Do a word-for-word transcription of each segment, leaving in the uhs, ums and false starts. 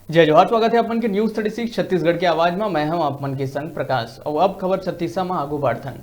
जय जोहार, स्वागत है अपन के न्यूज़ थर्टी सिक्स छत्तीसगढ़ के आवाज में। मैं हूं आप मन के संग प्रकाश। और अब खबर छत्तीसा में आगू बढ़थन।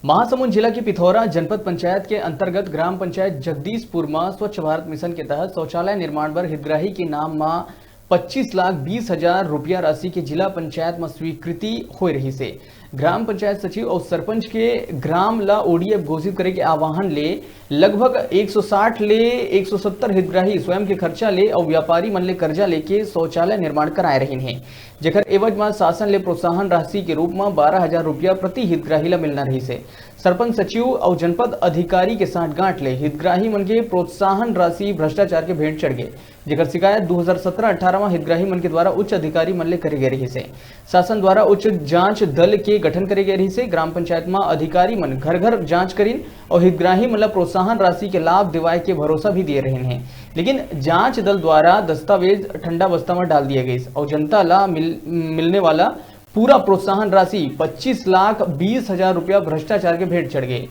महासमुंद जिला के पिथौरा जनपद पंचायत के अंतर्गत ग्राम पंचायत जगदीशपुर में स्वच्छ भारत मिशन के तहत शौचालय निर्माण बर हितग्राही के नाम में पच्चीस लाख बीस हजार रुपया राशि के जिला पंचायत में स्वीकृति होए रहिस हे। ग्राम पंचायत सचिव अउ सरपंच के ग्राम ला ओडीएफ घोषित करे के आह्वान ले लगभग एक सौ साठ ले एक सौ सत्तर हितग्राही स्वयं के खर्चा ले अउ व्यापारी मन ले कर्जा लेके शौचालय निर्माण कराए रहिन हे, जेकर एवज म शासन ले प्रोत्साहन राशि के रूप म बारह हजार रुपया प्रति हितग्राही ला मिलना रहिस हे। सरपंच सचिव अउ जनपद अधिकारी के सांठगांठ ले हितग्राही मन के प्रोत्साहन राशि भ्रष्टाचार के भेंट चढ़ गे, जेकर शिकायत दू हजार सत्रह अठारह म हितग्राही मन के द्वारा उच्च अधिकारी मन ले करे गए रहिस हे। शासन द्वारा उच्च जांच दल के गठन करे गए रहिस हे। ग्राम पंचायत म अधिकारी मन घर-घर जांच करिन अउ हितग्राही मन ल प्रोत्साहन राशि के लाभ दिवाए के भरोसा भी दिए रहिन हे, लेकिन जांच दल द्वारा दस्तावेज ठंडा बस्ता म डाल दिए गइस अउ जनता ल मिल-, मिलने वाला पूरा प्रोत्साहन राशि पच्चीस लाख बीस हजार रुपया भ्रष्टाचार के भेंट चढ़ गे।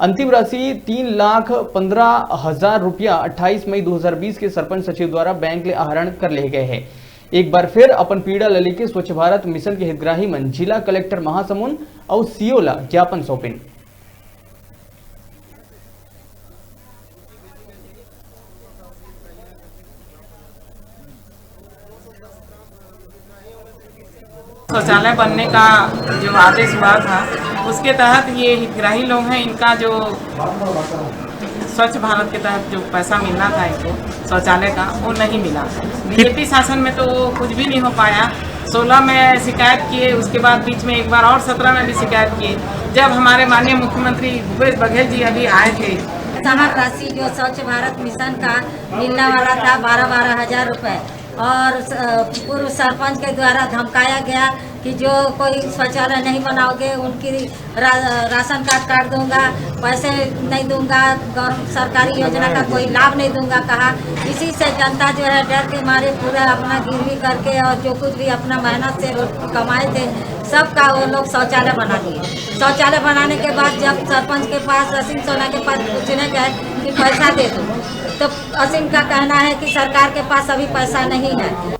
अंतिम राशि तीन लाख पन्द्रह हजार रुपया अट्ठाईस मई दो हज़ार बीस के सरपंच सचिव द्वारा बैंक ले आहरण कर ले गए हे। एक बार फिर अपन पीड़ा ल लेके स्वच्छ भारत मिशन के हितग्राही मन जिला कलेक्टर महासमुंद अउ सीओ ला ज्ञापन सौंपिन। शौचालय बनने का जो आदेश हुआ था, उसके तहत ये हितग्राही लोग हैं, इनका जो स्वच्छ भारत के तहत जो पैसा मिलना था इनको शौचालय का, वो नहीं मिला। बीजेपी शासन में तो कुछ भी नहीं हो पाया। सोलह में शिकायत किए, उसके बाद बीच में एक बार और सत्रह में भी शिकायत किए, जब हमारे माननीय मुख्यमंत्री भूपेश बघेल जी अभी आए थे। प्रोत्साहन राशि जो स्वच्छ भारत मिशन का मिलने वाला था, बारह बारह हजार रुपए, और अ, पूर्व सरपंच के द्वारा धमकाया गया कि जो कोई शौचालय नहीं बनाओगे, उनकी रा-, राशन कार्ड काट दूंगा, पैसे नहीं दूंगा, गौर-, सरकारी योजना का कोई लाभ नहीं दूंगा कहा। इसी से जनता जो है, डर के मारे पूरा अपना गिरवी करके और जो कुछ भी अपना मेहनत से रो-, कमाए थे, सबका वो लोग शौचालय बना दिए। शौचालय बनाने के बाद जब सरपंच के पास, असीम सोना के पास पूछने गए कि पैसा दे दो, तो असीम का कहना है कि सरकार के पास अभी पैसा नहीं है।